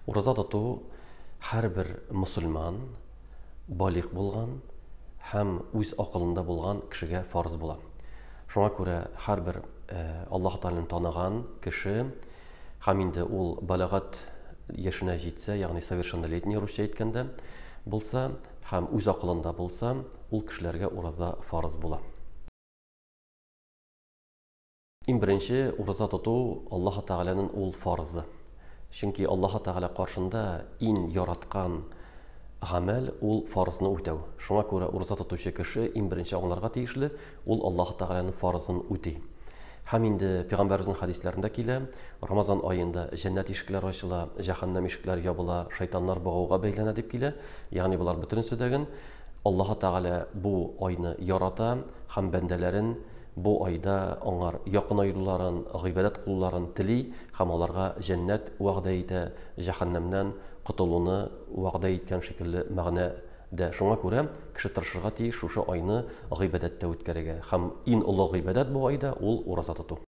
Ураза тоту һәрбер мөселман, балигъ булган һәм үз акылында булган кешегә фарыз була. Шуңа күрә һәрбер Аллаһ Тәгаләне таныган кеше һәм инде ул балагать яшенә җитсә, ягъни совершеннолетний русча әйткәндә булса һәм үз акылында булса, ул кешеләргә ураза фарыз була. Иң беренче ураза тоту Аллаһы Тәгаләнең ул фарызы. Чөнки Аллаһы Тәгалә каршында иң яраткан гамәл ул фарызны үтәү. Шуңа күрә ураза тотучы кеше иң беренче аңларга тиешле, ул Аллаһы Тәгаләнең фарызын үти. Һәм инде пәйгамбәребезнең хәдисләрендә килә, Рамазан аенда җәннәт ишекләре ачыла, җәһәннәм ишекләре ябыла, шайтаннар богауга бәйләнә дип килә. Ягъни болар бөтенесе дәген Аллаһы Тәгалә бу айны ярата һәм бәндәләрен Бу айда аңар якынаюларын, гыйбадәт кылуларын тели һәм аларга җәннәт вәгъдә итә, җәһәннәмнән котылуны вәгъдә иткән шикелле мәгънә дә. Шуңа күрә кеше тырышырга тиеш шушы айны гыйбадәттә үткәрергә. Һәм ин олы гыйбадәт бу айда ул ураза тоту.